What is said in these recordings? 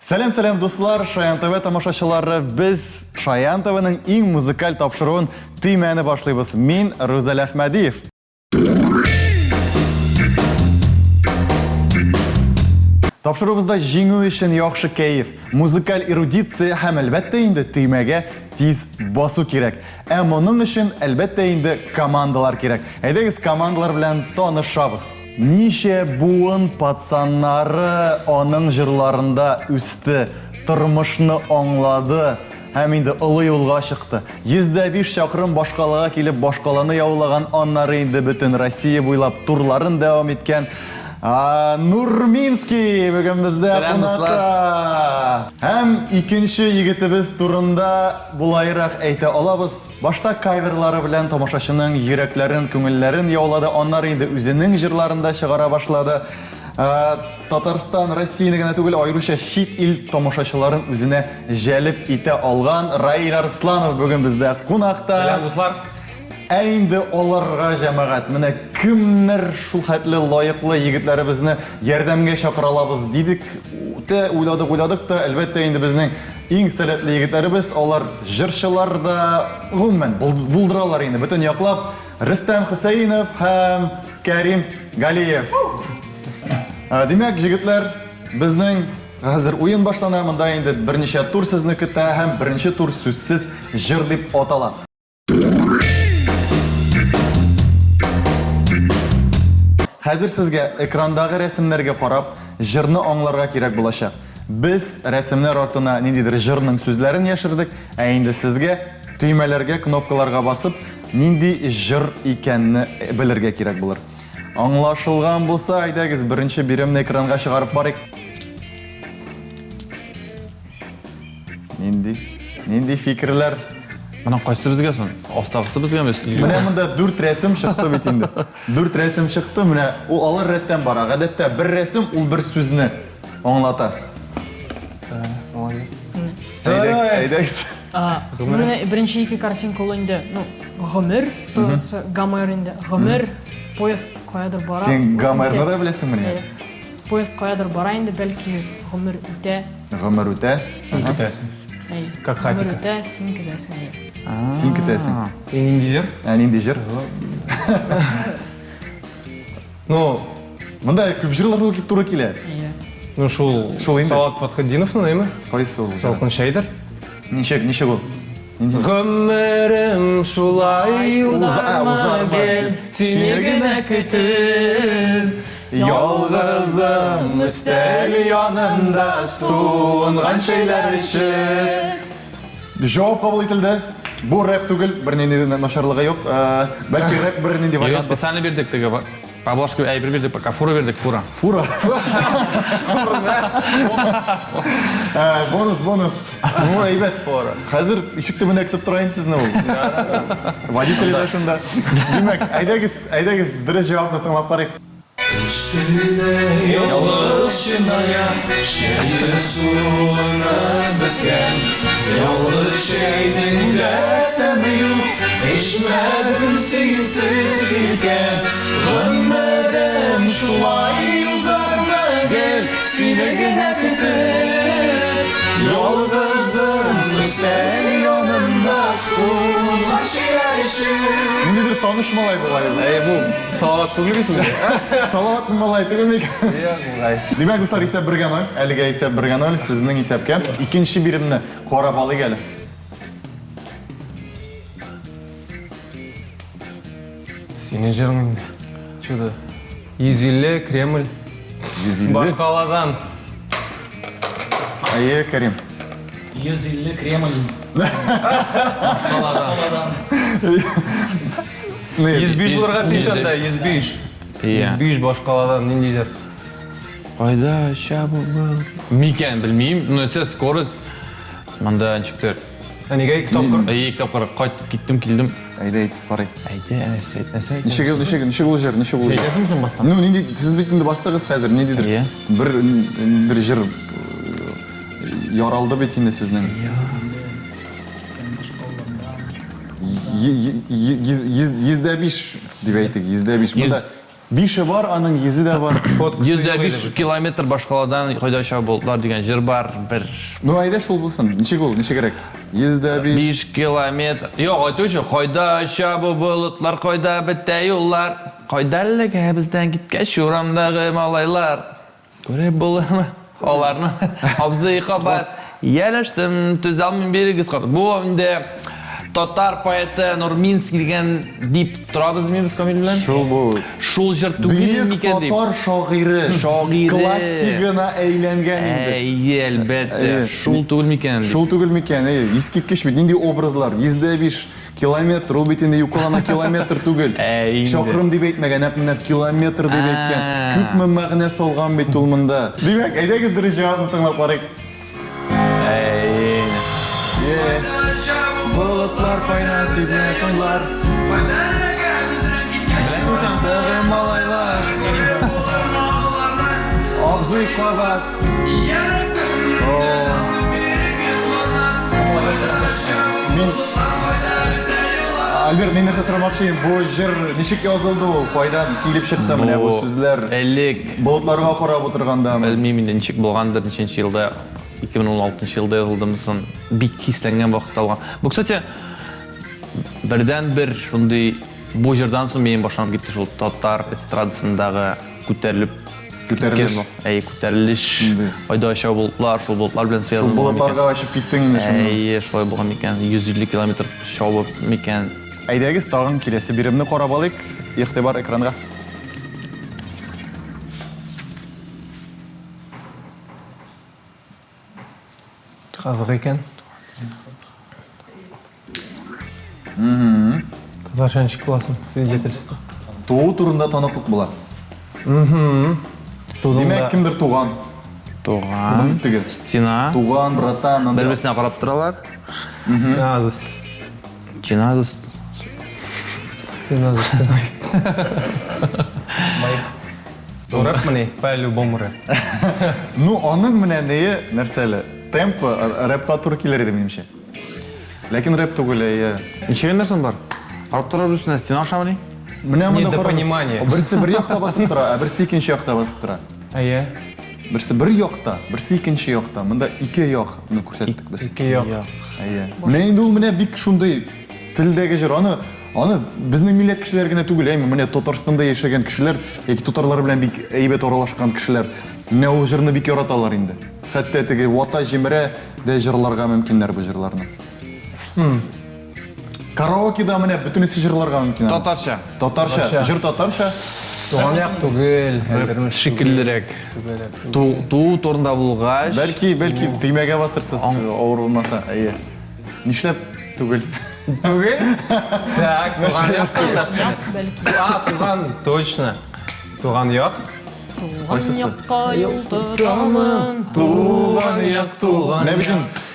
Сәлам, сәлам, дуслар, Шаян ТВ тамашачылары. Без Шаян ТВның иң музыкаль тапшыруын Төймәне башлыйбыз. Мин Рузәл Әхмәдиев. Тапшыруыбызда җиңү өчен яхшы кәеф, музыкаль эрудиция һәм, әлбәттә инде, төймәгә тиз басу кирәк. Ә моның өчен, әлбәттә инде, командалар кирәк. Әйдәгез, командалар белән танышабыз. Ничә буын пацаннары аның җырларында үсте, тормышны аңлады һәм инде олы юлга чыкты. 105 чакрым башкалага килеп башкаланы яулаган, аннары инде бөтен Россия буйлап турларын дәвам иткән Нурминский бүген бездә кунакта. Һәм икенче егетебез турында болайрак әйтә алабыз. Башта каверлары белән тамашачының йөрәкләрен, күңелләрен яулады, аннары инде үзенең җырларын да чыгара башлады. Татарстан, Россияне генә түгел, аеруча чит ил тамашачыларын үзенә җәлеп итә алган Раил Арсланов бүген бездә кунакта. Сәлам, дуслар! Ә инде аларга, җәмәгать, менә кемнәр шул хәтле лаеклы егетләребезне ярдәмгә чакыра алабыз дидек, тә уйладык, уйладык та, әлбәттә инде безнең иң сәләтле егетләребез, алар җырчылар да, гомумән, булдыралар инде бөтен яклап. Рөстәм Хөсәенов һәм Кәрим Галиев. Димәк, җегетләр, безнең хәзер уен башлана, монда инде берничә тур сезне көтә һәм беренче тур сүзсез җыр дип атала. Хәзер сезгә экрандагы рәсемнәргә карап, җырны аңларга кирәк булачак. Без рәсемнәр артына ниндидер җырның сүзләрен яшердек, ә инде сезгә төймәләргә, кнопкаларга басып, нинди җыр икәнне белергә кирәк булыр. Аңлашылган булса, әйдәгез, беренче биремне экранга чыгарып карыйк. Нинди? Нинди фикерләр? Моның кайсы безгә соң? Астагысы безгәме, өстенге? Менә монда дүрт рәсем чыкты бит инде. Дүрт рәсем чыкты, менә ул алар рәттән бара. Гадәттә бер рәсем ул бер сүзне аңлата. Әйдәгез. Менә беренче ике картинка ул инде, ну, гомер, Гомер инде, гомер, поезд каядыр бара. Син Гомерны да беләсеңмени? Поезд каядыр бара инде, бәлки гомер үтә. Гомер үтә. Син көтәсең. Әй. Как хатика. Гомер үтә, син көтәсең. Син көтәсең. И нинди җыр? Ә нинди җыр? Ну, Монда күп җырлар туры килә. Әйе. Ну шул Шул инде. Салават Фатхетдиновның, әйме? Кайсы ул? Салкын чәйдер. Ничек, ничек ул? Гомерем шулай узармы гел, сине генә көтеп. Ялгызым өстәл янында суынган чәйләр эчеп. Җавап кабул ителде. Бу рэп түгел, бернинди начарлыгы юк. Бәлки рэп бернинди вариант. Специально бирдек теге Поблажка әйбер бирдек, пока фура бирдек, фура. Фура. Бонус, бонус. Ну, әйбәт. Фура. Хәзер ишек төбендә көтеп тора инде сезне ул. Водитель дә шунда. Димәк, әйдәгез, әйдәгез, дөрес җавапны тыңлап карыйк. Өстемдә ялгыз чынаяк, чәе суынып беткән. Ялгыз чәйнең дә тәме юк, эчмәдем синсез икән. Гомерем шулай узармы гел, сине генә көтеп. Ялгызым өстәл янында суынган чәйләр эчеп. Ниндидер таныш малай бугай бу. Әй, бу Салават түгел бит инде. Салават малай түгел микән? Юк, бугай. Димәк, дуслар, исәп бергә ноль. Әлегә исәп бергә ноль. Сезнең исәпкә. Икенче биремне карап алыйк әле. Синең җырың инде. Чудо. 150 Кремль. 150. Башкаладан. Әйе, Карим. 150 Кремль. Башкаладан. 105 булырга тиеш анда, 105. 105 башкаладан ниндидер. Кайда чабып был? Микән, белмим. Ну, сез скорость. Монда ничектер. Ә нигә ике тапкыр? Әйе, ике тапкыр кайтып киттем, килдем. Әйдә әйтеп карыйк. Әйдә, нәрсә, нәрсә әйтәм? Ничек, ничек, ничек ул җыр, ничек ул җыр? Әйтәсеңме соң бассам? Ну, нинди, сез бит инде бастыгыз хәзер, ниндидер Әйе. бер бер җыр яралды бит инде сезнең. 105 дип әйтик, 105. Монда Бише бар, аның йөзе дә бар. 105 километр башкаладан кайда оча болытлар дигән җыр бар бер. Ну, әйдә шул булсын. Ничек ул, ничегрәк? 105 5 километр. Юк, әйтүче, кайда оча бу болытлар, кайда бетә юллар? Кайда әлегә бездән киткәч урамдагы малайлар? Күреп булырмы аларны? Абзый кабат ияләштем, түзә алмыйм, бирегез кат. Бу инде татар поэты Нурминский дигән дип торабыз ми без Камил белән? Шул бу. Шул җыр түгел Бөек микән дип. татар шагыйре. Шагыйре. Классигына әйләнгән инде. Әйе, әлбәттә. Әйе. Шул түгел микән дип. Шул түгел микән? Әйе, искиткеч бит. Нинди образлар? 105 километр, ул бит инде юкка гына километр түгел. Ә, инде. Чакрым дип әйтмәгән, нәкъ менә километр дип әйткән. А. Күпме мәгънә салган бит ул монда. Димәк, әйдәгез дөрес җавапны тыңлап карыйк. Әйе. Болытлар кайнар тибә кайлар. Тагы малайлар. Абзый кабат. Мин Альберт, мин нәрсә сорамакчы идем. Бу җыр ничек язылды ул? Кайдан килеп чыкты менә бу сүзләр? Элек Болытларга карап утыргандамы? Белмим инде ничек булгандыр, ничәнче елда, 2016 елда язылдымы соң, бик хисләнгән вакытта алган. Бу, кстати, бердән-бер шундый бу җырдан соң минем башланып китте шул татар эстрадасындагы күтәрелеп Күтәрелеш. киткән, әйе, күтәрелеш. Шундый. Айда оча болытлар, шул болытлар белән Шул связан булган микән? болытларга очып киттең инде шуннан. Әйе, шулай булган микән? 150 километр чабып микән? Әйдәгез, тагын киләсе биремне карап алыйк. Игътибар экранга. Кызык икән. Татарча ничек буласың? Свидетельство. Туу турында таныклык була. Тудың Димәк, да. кемдер туган. Туган. Теге. Стена. Туган, братан, анда. Бер-берсенә карап торалар. Чиназис. Чиназис. Стена за стеной. Рэп мени, по-любому рэп. Ну, аның менә нее нәрсә әле? Темпы рэпка туры килер иде минемчә. Ләкин рэп түгел, әйе. Ничә нәрсәң бар? Карап тора бер-берсенә стена ашамыни? Менә монда карагыз. Недопонимание. Берсе бер якта басып тора, ә берсе икенче якта басып тора. Әйе. Берсе бер якта, берсе икенче якта. Монда ике якны күрсәттек без. Ике як. Әйе. Менә инде ул менә бик шундый телдәге җыр. Аны аны безнең милләт кешеләре генә түгел, әйме, менә Татарстанда яшәгән кешеләр яки татарлар белән бик әйбәт аралашкан кешеләр менә ул җырны бик яраталар инде. Хәтта теге вата җимерә дә җырларга мөмкиннәр бу җырларны. Караокеда менә бөтенесе җырларга мөмкин. аны. Татарча. Татарча. Татарча. Җыр татарча. Туган як түгел, Әлдермеш Шикеллерәк. түгел. Туу турында булгач. Бәлки, бәлки төймәгә басырсыз, авыр булмаса. Әйе. Нишләп түгел? Түгел? Так, туган як. Як, бәлки. А, туган, точно. Туган як. Туган Кайсысы? якка юл тотамын. Туган як, туган. Менә бит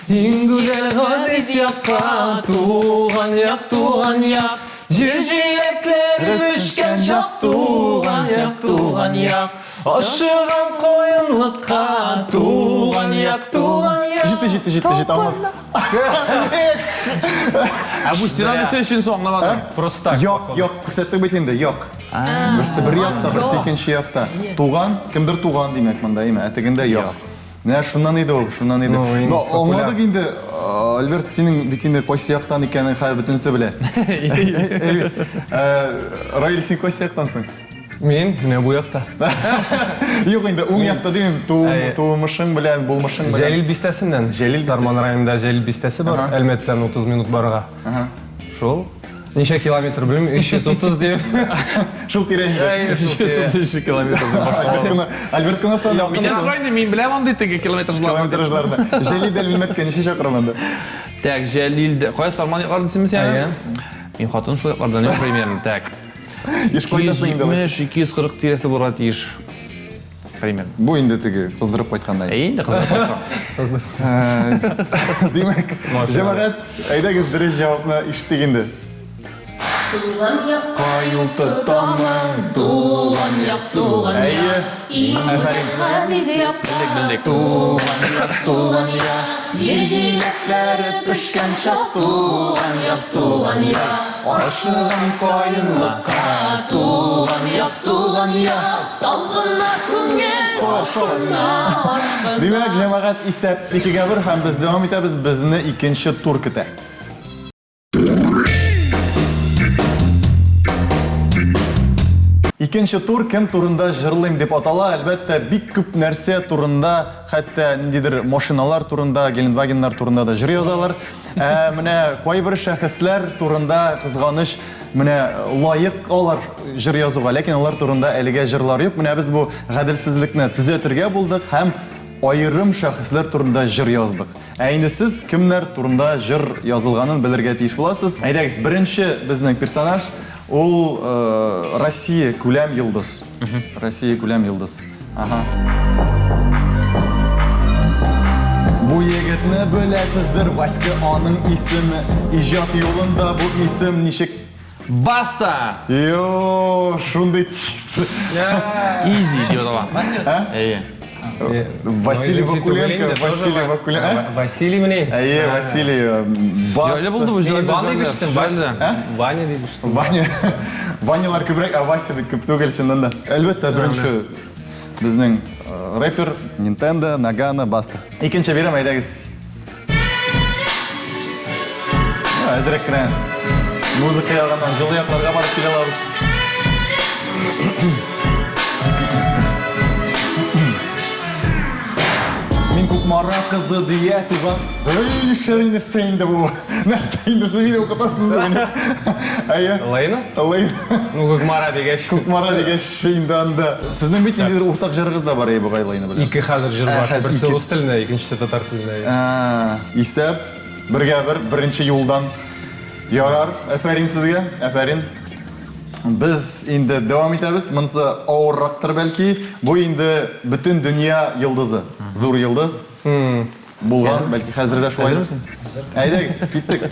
Иң гүзәл газиз якка, туган як, туган як. Җир җиләкләре үскән чак, туган як, туган як. Ашыгам каенлыкка, туган як, туган як. Җитте, җитте, җитте, җитте, аңлат. Ә бу стена нәрсә өчен соң аңламадым. Просто так. Як, як, күрсәттек бит инде, як. Берсе бер якта, берсе икенче якта. Туган, кемдер туган димәк монда, әйме? Ә тегендә як. Менә шуннан иде ул, шуннан иде. Ну, инде Ну, аңладык инде, Альберт, синең бит инде кайсы яктан икәнен хәзер бөтенесе белә. Әйе. Раил, син кайсы яктансың? Мин менә бу якта. Юк инде, уң якта димим, Әйе. туымышың белән, булмышың белән. Җәлил бистәсеннән. Җәлил бистәсе. Сарман районында Җәлил бистәсе бар. Ага. Әлмәттән 30 минут барырга. Шул. Ничә километр белмим, 330 дип. Шул тирә инде. Әйе, шул тирә. 330 километр. Альберт кына, Альберт кына сан Мин сорыйм инде, мин беләм андый теге километражларны. километражларны. Җәлилдән Әлмәткә ничә чакрым анда? Так, Җәлил, кая Сарман яклары дисеңме син? Әйе. Мин хатын шул яклардан, юк примерно. Так. Еш кайтасың инде. алайса. 270, 240 тирәсе булырга тиеш. Примерно. Бу инде теге кыздырып кайткандай. Әйе инде кыздырып кайтсаң. Димәк, җәмәгать, әйдәгез дөрес җавапны ишеттек инде. Туган якка Кай юл тотамын, туган як. як, туган як. Әйе. Иң Афәрин. газиз якка. Белдек, белдек. Туган як, туган як. Җир җиләкләре пешкән чак, туган як, туган як. Ашыгам каенлыкка. Туган як, туган як, талпына күңел. Соло, соло. Димәк, җәмәгать, исәп 2-1 һәм без дәвам итәбез. Безне икенче тур көтә. Икенче тур кем турында җырлыйм дип атала. Әлбәттә, бик күп нәрсә турында, хәтта ниндидер машиналар турында, Гелендвагеннар турында да җыр язалар. Ә менә кайбер шәхесләр турында кызганыч, менә лаек алар җыр язуга, ләкин алар турында әлегә җырлар юк. Менә без бу гаделсезлекне төзәтергә булдык һәм аерым шәхесләр турында җыр яздык. Ә инде сез кемнәр турында җыр язылганын белергә тиеш буласыз. Әйдәгез, беренче безнең персонаж ул Россия күләм йолдыз. Россия күләм йолдыз. Ага. Бу егетне беләсездер, Васька аның исеме. Иҗат юлында бу исем ничек? Баста! Йо, шундый тиз. Изи дип атала. Әйе. Василий Вакуленко, Василий Вакуленко. А? Василий мени? Әйе, Василий. Баста. Җайлы булды бу, җайлы. Ваня дип ишеттем, Җайлы. Ваня дип ишеттем. Ваня. Ванялар күбрәк, ә Вася бик күп түгел чыннан да. Әлбәттә, беренче безнең рэпер Nintendo, Nagano, Баста. Икенче бирем, әйдәгез. Әзрәк кенә музыка ягыннан җылы якларга барып килә алабыз. Мин Кукмара кызы дия туган. Эй, шәри нәрсә инде бу? Нәрсә инде син мине укытасың бүген? Әйе. Лейна? Лейна. Ну, Кукмара дигәч. Кукмара дигәч инде анда. Сезнең бит ниндидер уртак җырыгыз да бар, бугай Лейна белән. Ике хәзер җыр бар. Хәзер Берсе ике. рус телендә, икенчесе татар телендә. Исәп бергә бер, беренче юлдан. Ярар, әфәрин сезгә, әфәрин. Без инде дәвам итәбез. Монысы авыррактыр бәлки. Бу инде бөтен дөнья йолдызы. Зур йолдыз. Булган, бәлки хәзер дә шулайдыр. Әйдәгез, киттек.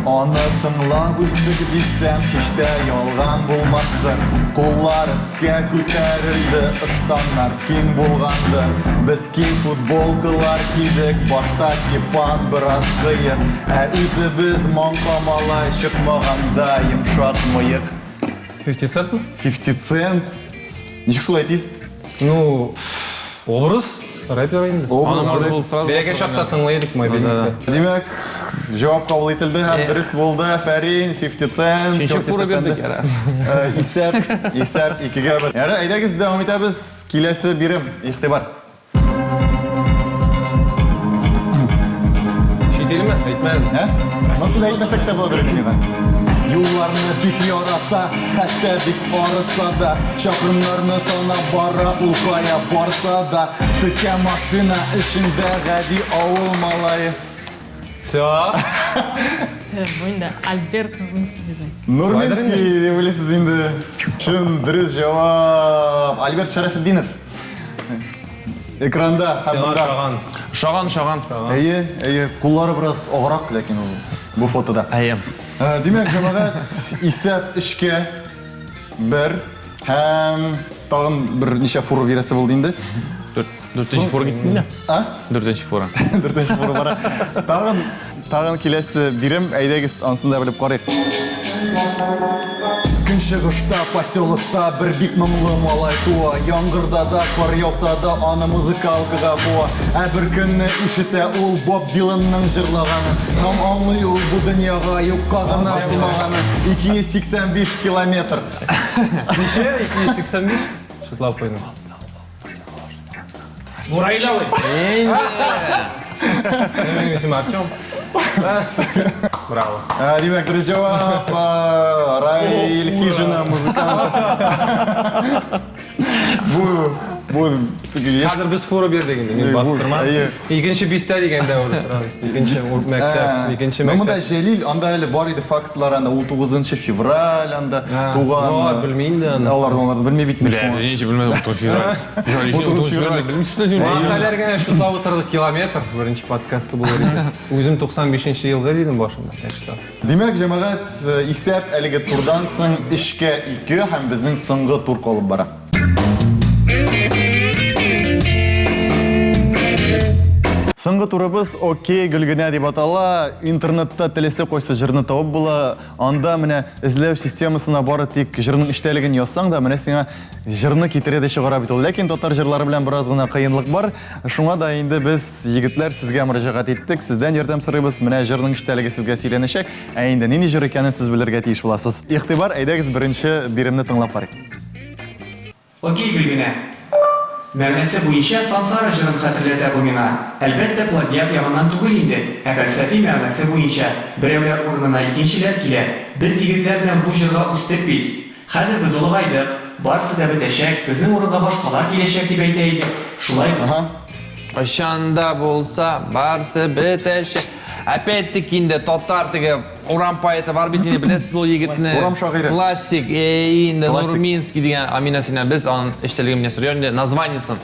Аны тыңлап үстек дисәм, һич тә ялган булмастыр. Куллар өскә күтәрелде, ыштаннар киң булгандыр. Без киң футболкалар кидек, башта кипан бераз кыек. Ә үзебез маңка малай чыкмаганда йомшак мыек. 50 Cent мы? 50 Cent. Ничек шулай тиз? Ну, образ рэпер инде. Образ рэп. Бәләкәй чакта тыңлый идек мобильникта. Димәк, җавап кабул ителде һәм дөрес булды. Афәрин, 50 Cent. Өченче Кертис фура әфәнде. бирдек, яра. Исәп, исәп 2-1. Ярар, әйдәгез дәвам итәбез. Киләсе бирем, игътибар. Чит илме? Әйтмәдем. Ә? Монысын да әйтмәсәк тә буладыр инде миңа. Юлларны бик ярата, хәтта бик арыса да, чакрымнарны санап бара ул кая барса да, текә машина эчендә гади авыл малае. Все. Бу инде Альберт Нурминский безнең. Нурминский дип уйлыйсыз инде. Чын дөрес җавап. Альберт Шәрәфетдинов. Экранда һәм Сиңа монда. ошаган. Ошаган, ошаган. Әйе, әйе, куллары бераз аграк, ләкин ул бу фотода. Әйе. Димәк, җәмәгать, исәп өчкә бер һәм тагын берничә фура бирәсе булды инде. Дүртенче фура китте инде. А? Дүртенче фура. Дүртенче фура бара. Тагын, тагын киләсе бирем, әйдәгез, анысын да белеп карыйк. Көнчыгышта, поселокта бер бик моңлы малай туа. Яңгырда да, кар яуса да, аны музыкалкага буа. Ә бер көнне ишетә ул Боб Диланның җырлаганын. Һәм аңлый ул бу дөньяга юкка гына тумаганын. 285 километр. Ничә? 285? Шутлап куйдым. Бу Раил абый. Минем исемем Артем. Браво. Димәк, дөрес җавап. Раил Хижина музыкант. Бу Бу теге яшь Хәзер без фура бирдек инде, мин Әй, басып бу, тормам. әйе. Икенче бистә дигәндә ул сразу. Икенче мәктәп, Ә, икенче Ну, монда мәктәп. Җәлил, анда әле бар иде фактлар, анда 19 февраль анда А, туган. бар, белми инде аны. Алар аларны белми бит мин шуңа. Ничә белмәдем, 30 февраль. 30 февраль. Моңа кадәр генә шутлап утырдык километр, беренче подсказка булыр иде. Үзем 95 елгы дидем башында, так что. Димәк, җәмәгать, исәп әлеге турдан соң 3-кә 2 һәм безнең соңгы тур калып бара. Соңгы турыбыз Окей Гөлгенә дип атала. Интернетта теләсә кайсы җырны табып була. Анда менә эзләү системасына бары тик җырның эчтәлеген язсаң да, менә сиңа җырны китерә дә чыгара бит ул. Ләкин татар җырлары белән бераз гына кыенлык бар. Шуңа да инде без, егетләр, сезгә мөрәҗәгать иттек, сездән ярдәм сорыйбыз. Менә җырның эчтәлеге сезгә сөйләнәчәк. Ә инде нинди җыр икәнен сез белергә тиеш буласыз. Игътибар, әйдәгез беренче биремне тыңлап карыйк. Окей, Гөлгенә. Мәгънәсе буенча Сансара җырын хәтерләтә бу миңа. Әлбәттә, плагиат ягыннан түгел инде, ә фәлсәфи мәгънәсе буенча. Берәүләр урынына икенчеләр килә. Без егетләр белән бу җырга үстек бит. Хәзер без олыгайдык. Барысы да бетәчәк, безнең урынга башкалар киләчәк, дип әйтә идек. Шулай бит? Ага. Кайчан да булса, барсы бетәчәк. Опять-таки инде татар теге урам поэты бар бит инде, беләсез ул егетне. Урам шагыйре. Классик, эй, инде Классик. Нурминский дигән Амина синнән без аның эчтәлеген менә сорыйм инде, названиесын.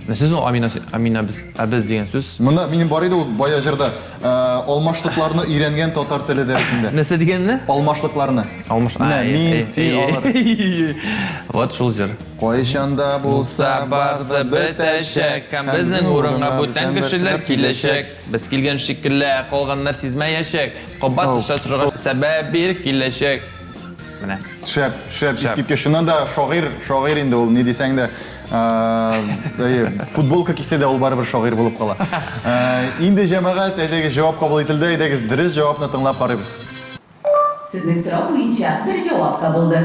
Нәрсә соң Амина, Амина без, ә без дигән сүз? Монда минем бар иде ул бая җырда. Э, алмашлыкларны өйрәнгән татар теле дәресендә. Нәрсә дигәнне? Алмашлыкларны. Алмаш. Менә мин, син, алар. Вот шул җыр. Кайчан да булса барсы бетәчәк, һәм безнең урынга бүтән кешеләр киләчәк. Без килгән шикелле, калганнар сизмәячәк. Кабат очрашырга сәбәп бир киләчәк. Менә. Шәп, шәп, искиткеч. Чыннан да шагыйрь, шагыйрь инде ул, ни дисәң дә, әйе, футболка кисә дә ул барыбер шагыйрь булып кала. Инде җәмәгать, әйдәгез, җавап кабул ителде, әйдәгез, дөрес җавапны тыңлап карыйбыз. Сезнең сорау буенча бер җавап табылды.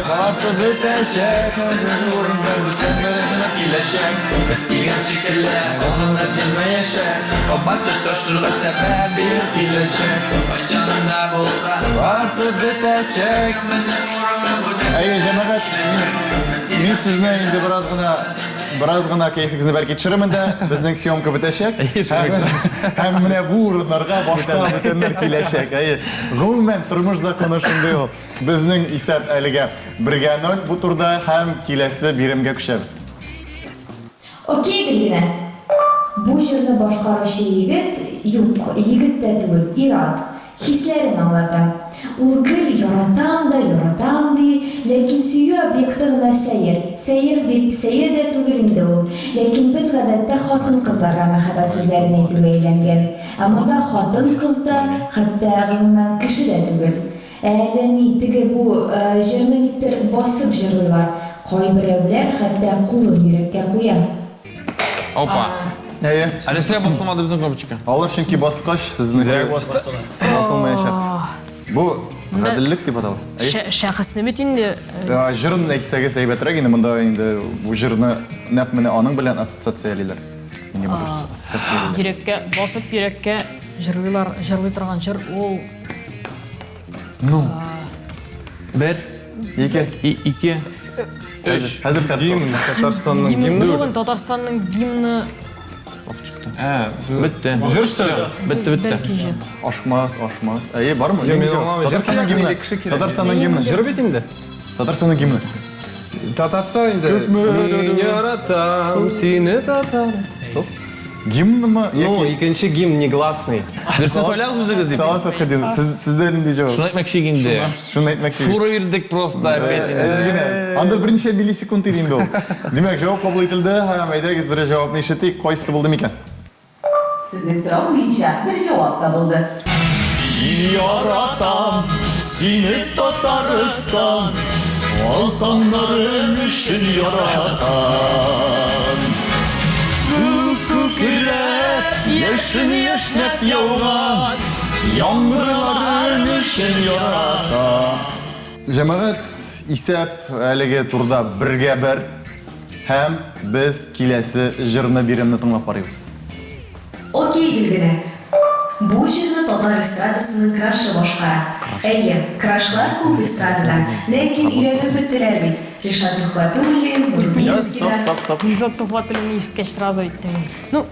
Барсы бетәчәк, безнең урында бүтән берәүләр киләчәк. Без килгән шикелле, калганнар сизмәячәк. Кабат очрашырга сәбәп бир киләчәк. Кайчан да булса, Барсы бетәчәк. Әйе, җәмәгать, мин сезне инде бераз гына Бераз гына кәефегезне бәлки төшерермен дә, безнең съемка бетәчәк. Һәм менә бу урыннарга башка бүтәннәр киләчәк. Әйе. Гомумән, тормыш законы шундый ул. Безнең исәп әлегә бергә ноль бу турда һәм киләсе биремгә күчәбез. Окей, Гөлгенә. Бу җырны башкаручы егет, юк, егет тә түгел, ир-ат. Хисләрен аңлата. Ул гел яратам да яратам ди, ләкин сөю объекты гына сәер. Сәер дип, сәер дә түгел инде ул. Ләкин без гадәттә хатын-кызларга мәхәббәт сүзләрен әйтүгә өйрәнгән. Ә монда хатын-кыз да, хәтта, гомумән, кеше дә түгел. Ә әллә ни, теге бу җырны никтер басып җырлыйлар. Кайберәүләр хәтта кулын йөрәккә куя. Опа. Әйе. Ә нәрсәгә басылмады безнең кнопочка? Алар чөнки баскач, сезнеке басылмаячак. Бу гаделлек дип атала. Әйе. Шәхесне бит инде. Э, җырын әйтсәгез әйбәтрәк инде монда инде бу җырны нәкъ менә аның белән ассоциациялиләр. Инде матур сүз ассоциациялиләр. Йөрәккә басып йөрәккә җырлыйлар, җырлый торган җыр ул. Ну. Бер, ике, ике, өч. Хәзер Гимн, Татарстанның гимны. Бүген Татарстанның гимны. Ә, бетте. Җыр что ли? Бетте, бетте. Ашмас, ашмас. Әйе, бармы? Юк, мин аңламыйм. Татарстанның гимны. Татарстанның гимны. Җыр бит инде. Татарстанның гимны. Татарстан инде. Мин яратам сине, татар. Гимнмы? Ну, икенче гимн негласный. Дөресен сөйләгез үзегез дип. Салават Фәтхетдинов, сез сездә нинди җавап? Шуны әйтмәкче инде. Шуны әйтмәкче. Фура бирдек просто опять инде. Әз генә. Анда берничә миллисекунд иде инде ул. Димәк, җавап кабул ителде һәм әйдәгез дөрес җавапны ишетик. Кайсысы булды микән? Сезнең сорау буенча бер җавап табылды. Мин яратам сине, Татарстан, Ал таңнарың өчен яратам. Күк күкрәп, яшен яшьнәп яуган Яңгырларың өчен яратам. Җәмәгать, исәп әлеге турда бергә бер һәм без киләсе җырны биремне тыңлап карыйбыз. Окей, Гөлгенә. Бу җырны. татар эстрадасының крашы башкара. Әйе, крашлар күп эстрадада, ләкин өйләнеп беттеләр бит. Ришат Төхвәтуллин, Рубинский Стоп, да. стоп, стоп. Ришат Төхвәтуллинны ишеткәч сразу әйттем. Ну,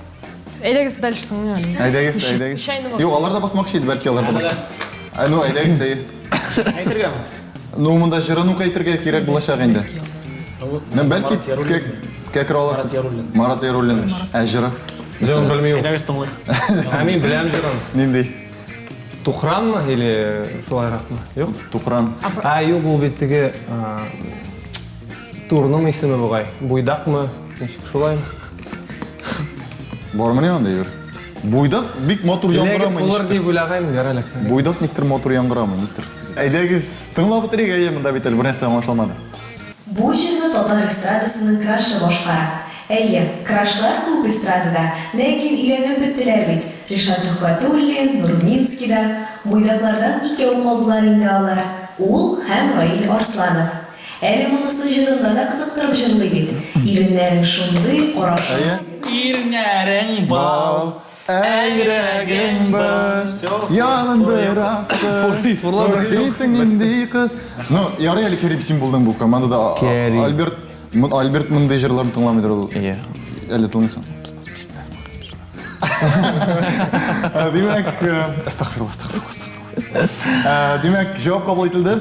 әйдәгез дальше тыңлыйк әле. Әйдәгез, әйдәгез. Случайно Юк, алар да басмакчы иде, бәлки алар да башка. Ә, ну, әйдәгез, әйе. Әйтергәме? Ну, монда җырын ук әйтергә кирәк булачак инде. Ну, Ну, бәлки Марат Яруллин. кәкре алар. Марат Яруллин. Марат Яруллин. Ә җыры? Җырын белмим. Әйдәгез тыңлыйк. Ә мин беләм җырын. Нинди? Тухранмы или шулайракмы? Юк? Тукран. Ә, юк, ул бит теге турның исеме бугай. Буйдакмы? Ничек шулаймы? Бармыни андый бер? Буйдак бик матур Эләгеп яңгырамый. булыр ничектер. дип уйлагайным, ярар эләкмәде. Буйдак никтер матур яңгырамый, никтер. Әйдәгез, тыңлап бетерик, әйе, монда бит әле бернәрсә аңлашылмады. Бу җырны татар эстрадасының крашы башкара. Әйе, крашлар күп эстрадада, ләкин өйләнеп беттеләр бит. Ришат Төхвәтуллин, Нурминский да. Буйдаклардан икәү калдылар инде алар. Ул һәм Раил Арсланов. Әле монысы җырында да кызыктырып җырлый бит. Иреннәрең шундый, карашың. Әйе. Ирнәрең бал. Ә йөрәгең боз, ялындырасы. Синсең нинди кыз. Ну, ярый әле Керим син булдың бу командада. Керим. Альберт, Альберт мондый җырларны тыңламыйдыр ул. Иә. Әле тыңлыйсың. Димәк, әстәгъфирулла, әстәгъфирулла, әстәгъфирулла. Димәк, җавап кабул ителде.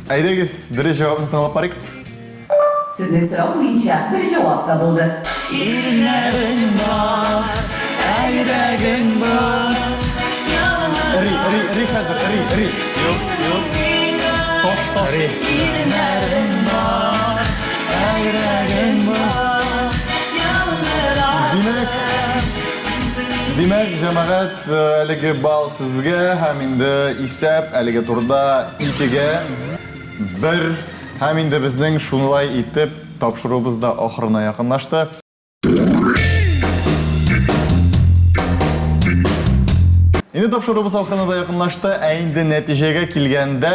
Әйдәгез, дөрес җавапны тыңлап карыйк. Сезнең сорау буенча бер җавап табылды. Ри, ри, ри хәзер, ри, ри. Юк, юк. Таш, таш. Ри. Димәк, димәк, җәмәгать, әлеге балл сезгә һәм инде исәп әлеге турда 2-гә 1 һәм инде безнең шулай итеп тапшыруыбыз да ахырына якынлашты. Инде тапшыруыбыз ахырына да якынлашты, ә инде нәтиҗәгә килгәндә,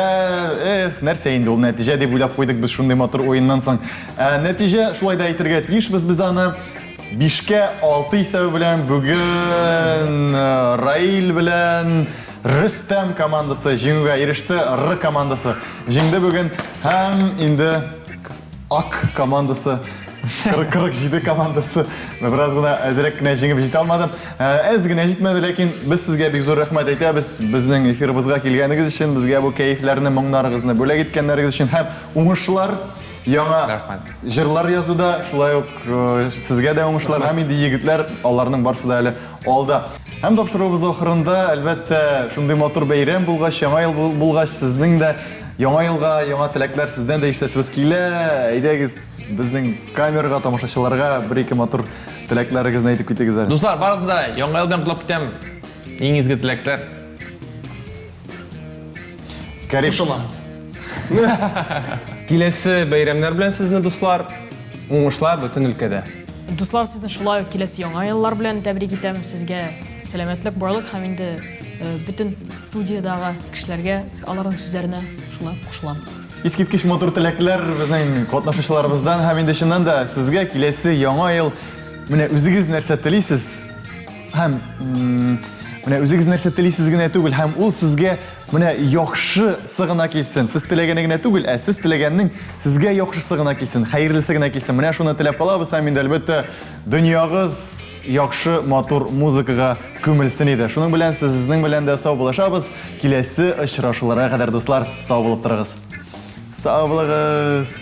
эх, нәрсә инде ул нәтиҗә дип уйлап куйдык без шундый матур уеннан соң. Ә, нәтиҗә шулай да әйтергә тиешбез без аны. 5-кә 6 исәбе белән бүген Раил белән Рөстәм командасы җиңүгә иреште. Р командасы җиңде бүген һәм инде Ак командасы 47 командасы бераз гына әзрәк кенә җиңеп җитә алмады. Әз генә җитмәде, ләкин без сезгә бик зур рәхмәт әйтәбез. Безнең эфирыбызга килгәнегез өчен, безгә бу кәефләрне, моңнарыгызны бүләк иткәннәрегез өчен һәм уңышлар яңа җырлар язуда, шулай ук сезгә дә уңышлар һәм инде егетләр, аларның барсы да әле алда. Һәм тапшыруыбыз ахырында, әлбәттә, шундый матур бәйрәм булгач, яңа ел булгач, сезнең дә яңа елга яңа теләкләр сездән дә ишетәсебез килә. Әйдәгез, безнең камерага, тамашачыларга бер-ике матур теләкләрегезне әйтеп китегез әле. Дуслар, барыгызны да яңа ел белән котлап китәм. Иң изге теләкләр. Кәрим. Кушылам. Киләсе бәйрәмнәр белән сезне, дуслар, уңышлар бөтен өлкәдә. Дуслар, сезне шулай ук киләсе яңа еллар белән тәбрик итәм. Сезгә сәламәтлек, байлык һәм инде бөтен студиядагы кешеләргә аларның сүзләренә шулай ук кушылам. Искиткеч матур теләкләр безнең катнашучыларыбыздан һәм инде чыннан да сезгә киләсе яңа ел менә үзегез нәрсә телисез һәм менә үзегез нәрсә телисез генә түгел һәм ул сезгә Менә яхшысы гына килсен. Сез теләгәне генә түгел, ә сез теләгәннең сезгә яхшысы гына килсен, хәерлесе генә килсен. Менә шуны теләп калабыз һәм инде, әлбәттә, дөньягыз яхшы, матур музыкага күмелсен иде. Шуның белән сезнең белән дә саубуллашабыз. Киләсе очрашуларга кадәр, дуслар, сау булып торыгыз. Сау булыгыз!